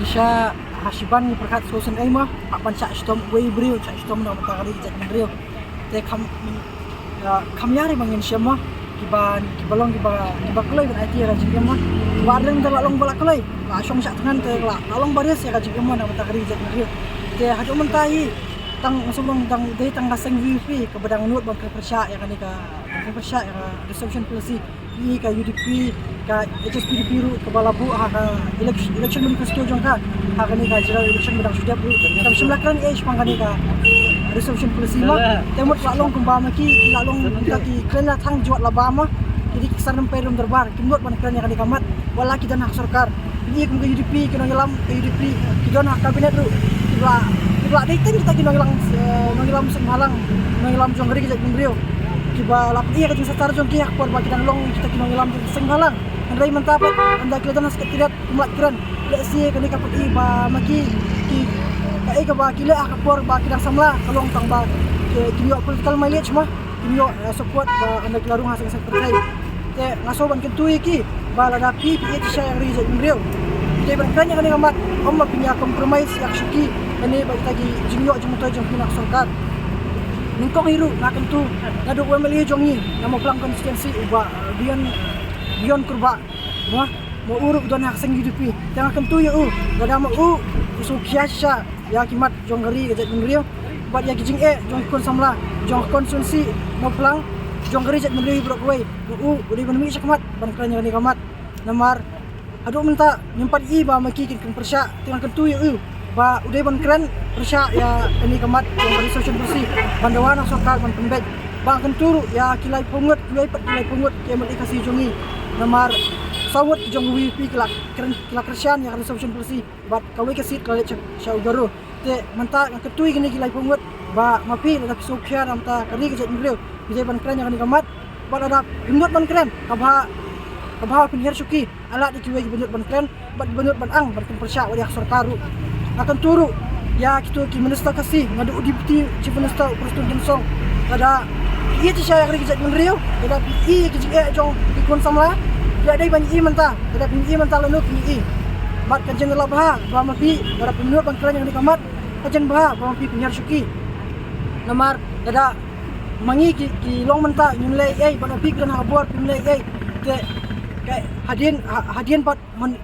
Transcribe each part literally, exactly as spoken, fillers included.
Sha ha shiban ngi pyrkhat sngewsynei mo, hap ban shah shitom uwei u briew, shah shitom na ka bynta ka ri ka jaitbynriew. Te kham, ah, kham ïar ba ngin shem mo, kiba, kiba long kiba, kiba kloi ban aiti ïa ka jingim mo. Ba ardeng te la long ba la kloi, la shong shah thngan te la, la long ba ris ïa ka jingim mo na ka bynta ka ri ka jaitbynriew. Te haduh mynta hi tang, nga sngewlong dang dei tang ka seng VPP kaba dang nud ban pyrshah ïa kane ka, ban pyrshah ïa ka reservation policy. Ïa ka UDP, ka HSPDP ruh kaba la buh ha ka election, election manifesto jong ka ha kane ka general election ba dang shu dep ruh, kam shym la kren ei shaphang kane ka reservation policy mo. Te mut la long kumba ma ki, ki la long ka ki kren la thang jwat la ba mo. Ki dei ki sar nongpeit rem dorbar, kim nud ban kren ïa kane ka mat wat la ki don ha ka sorkar. Ki kum ka UDP, ki nongïalam ka UDP ki don ha cabinet ruh, ki la, ki la dei teng kita ki nongïalam, eh, nongïalam seng bhalang, nongïalam jong ka ri ka jaitbynriew, kiba la pynïaid ka jingsatar jong ki ha ka por ba ki dang long kita ki nongïalam jong seng bhalang. Hynrei mynta pat ynda ki la don ha secretariat kim lah kren. Lehse kane ka pynïaid ba ma ki, ki, kaei kaba ki leh ha ka por ba ki dang samla ka long tang ba ki, ki ïoh political mileage mo. Kim ïoh, eh, support ba ynda ki la rung ha seng saiñ pyrthei. Te nga sngew ban kyntu ïa ki ba lada phi phi ïeit shisha ïa ka ri jaitbynriew, phi dei ban kren ïa kane ka mat, ym ba phin ïa compromise ïa ka shuki kane ba kita ki jingïoh jingmyntoi jong phi na ka sorkar. Nyngkong hi ruh nga kyntu naduh u MLA jong ngi na Mawphlang constituency u Bah, eh, Bion, Bion Kurbah. Mo, mo u ruh u don ha ka seng UDP. Te nga kyntu ïa u, lada mo u u sngewkhia shisha ïa ki mat jong ka ri ka jaitbynriew bad ïa ki jingeh jong ki khun samla jong ka constituency Mawphlang, jong ka ri jaitbynriew hi baroh kawei, mo u u dei ban mih sha khmat ban kren ïa kane ka mat. Namar haduh mynta ngim pat i ba ma ki kin pyrshah. Te nga kyntu ïa u ba u dei ban kren pyrshah ïa kane ka mat jong ka reservation policy ban dawa na sorkar ban pynbeit. Ba nga kyntu ruh ïa ki laiphew ngut, kiwei pat ki laiphew ngut ki MLA Khasi jong ngi. Namar saw ngut ki jong ka VPP ki la kren, ki la kyrshan ïa ka reservation policy bad kawei ka seat ka la leit sha, sha u Garo. Te mynta nga kyntu ïa kine ki laiphew ngut ba ma phi lada phi sngewkhia na ka bynta ka ri ka jaitbynriew, phi dei ban kren ïa kane ka mat. Bad lada phim nud ban kren, ka bha, ka bha phin hiar shuki. Ai lad ïa kiwei kiba nud ban kren bad kiba nud ban ang ban kren pyrshah wat ïa ka sorkar ruh. Nga kyntu ruh ïa kito ki minister Khasi, naduh u Deputy Chief Minister u Prestone Tynsong, lada phi ïeit shisha ïa ka ri ka jaitbynriew, lada phi i ïa ki jingeh jong ki khun samla, phi la dei ban i mynta. Lada phim i mynta lano phin i. Bad ka jingla bha ba ma phi, lada phim nud ban kren ïa kane ka mat, ka jingbha ba ma phi phin hiar shuki. Namar lada ma ngi ki, ki long mynta ngim leh ei, bad ma phi ki don ha ka bor phim leh ei. Te ka hadien, ha-, hadien pat man,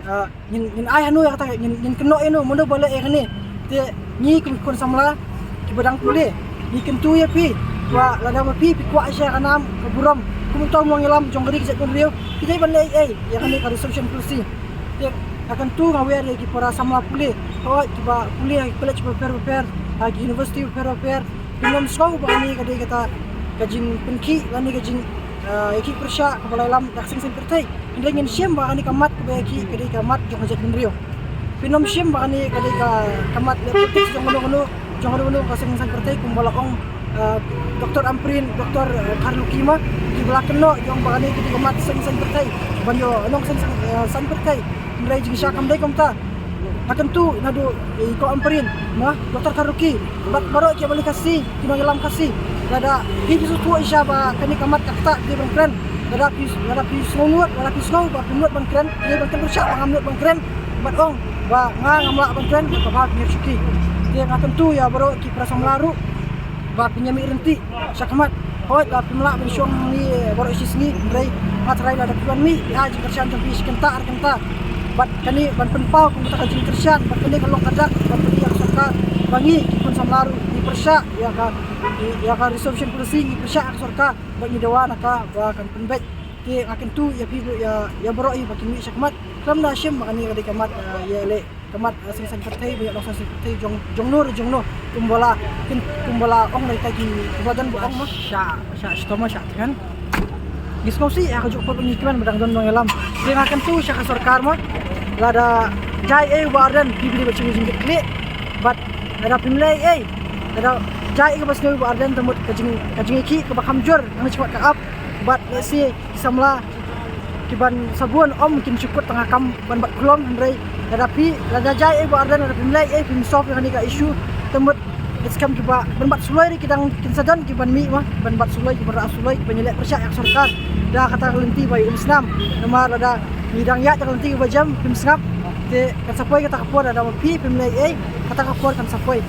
ah, ngin, ngin ai hano ïa kata, ngin, ngin kynnoh ïano, mano ba leh ïa kane. Te ngi kum ki khun samla kiba dang pule, ngi kyntu ïa phi ba lada ma phi phi kwah shisha ka nam ka burom kum uto u nongïalam jong ka ri ka jaitbynriew, phi dei ban leh ei ei ïa kane ka reservation policy. Te nga kyntu, nga wer ïa ki para samla pule, hooid, kiba pule ha ki college bapher bapher, ha ki university bapher bapher, phin ym sngew ba kane ka dei kata ka jingpynkhih lane ka jing, ah, ïakhih pyrshah kaba la ïalam da ka seng saiñ pyrthei. Hynrei ngin shem ba kane ka mat kaba ïakhih ka dei ka mat jong ka jaitbynriew. Phin ym shem ba kane ka dei ka, ka mat leh politics jong kano kano, jong kano kano ka seng saiñ pyrthei, kumba la ong, ah, Doctor Ampareen, Doctor, ah, Kharlukhi ma, kiba la kynnoh ïa ong ba kane ka dei ka mat seng saiñ pyrthei ban ïoh nong seng saiñ, ah, saiñ pyrthei. Hynrei jingshisha kam dei kumta. Nga kyntu naduh i Kong Ampareen, ma, Doctor Kharlukhi bad baroh ki MLA Khasi, ki nongïalam Khasi, lada phi phi sngewthuh shisha ba kane ka mat ka ktah, phi dei ban kren. Lada phi, lada phi sngew nud, lada phi sngew ba phim nud ban kren, phi dei ban kren pyrshah ba ngam nud ban kren bad ong ba nga ngam lah ban kren, ka bha phin hiar shuki. Te nga kyntu ïa baroh ki para samla ruh ba phin ïa mih ryntih sha khmat. Hooid, lada phim lah ban shong hangne baroh shi sngi, hynrei nga tharai lada phi wan mih, phi ai jingkyrshan jong phi shi kynta ar kynta. Bad kane ban pynpaw kum kata ka jingkyrshan, bad kane ka long ka dak ban pyni ïa ka sorkar ba ngi ki khun samla ruh ngi pyrshah ïa ka, ïa ka reservation policy, ngi pyrshah ïa ka sorkar bad ngi dawa na ka ba kan pynbeit. Te nga kyntu ïa phi, ïa, ïa baroh hi ba kin mih sha khmat. Khlem da shim ba kane ka dei ka mat, eh, ïaleh, ka mat, eh, seng saiñ pyrthei, ba ïa long seng saiñ pyrthei jong, jong no re jong no, kumba la, kin, kumba la ong da kita ki, kumba don ba ong ma. Sha, sha shitom ma, sha thngan. Ngi sngewsih ha kajuh ka por ba ngi kmen ba dang don nongïalam. Te nga kyntu sha ka sorkar ma, lada jia ei ei u Bah Ardent, phi phi dei ban shim ka jingkitkhlieh. Bad lada phim leh ei ei, lada jia ei ei kaba sniew u Bah Ardent, te mut ka jing, ka jingïakhih kaba kham jur hangne shakhmat ka ap. Bad lehse ki samla kiban sa bun ym kin shu kut tang ha kam ban bat khlong, hynrei lada phi, lada jia ei ei u Bah Ardent, lada phim leh ei ei, phim solve ïa kane ka issue, te mut it's come kiba ban bat suloi ruh ki dang kin sa don kiban mih ma, ban bat suloi, kiban rah suloi, kiban ïaleh pyrshah ïa ka sorkar da kata ka lynti ba ïoh ïasnam. Namar lada ngi dang ïaid da ka lynti kaba jem, phim sngap, Te kan sa poi kata ka por, lada ma phi phim leh ei, kata ka por kan sa poi.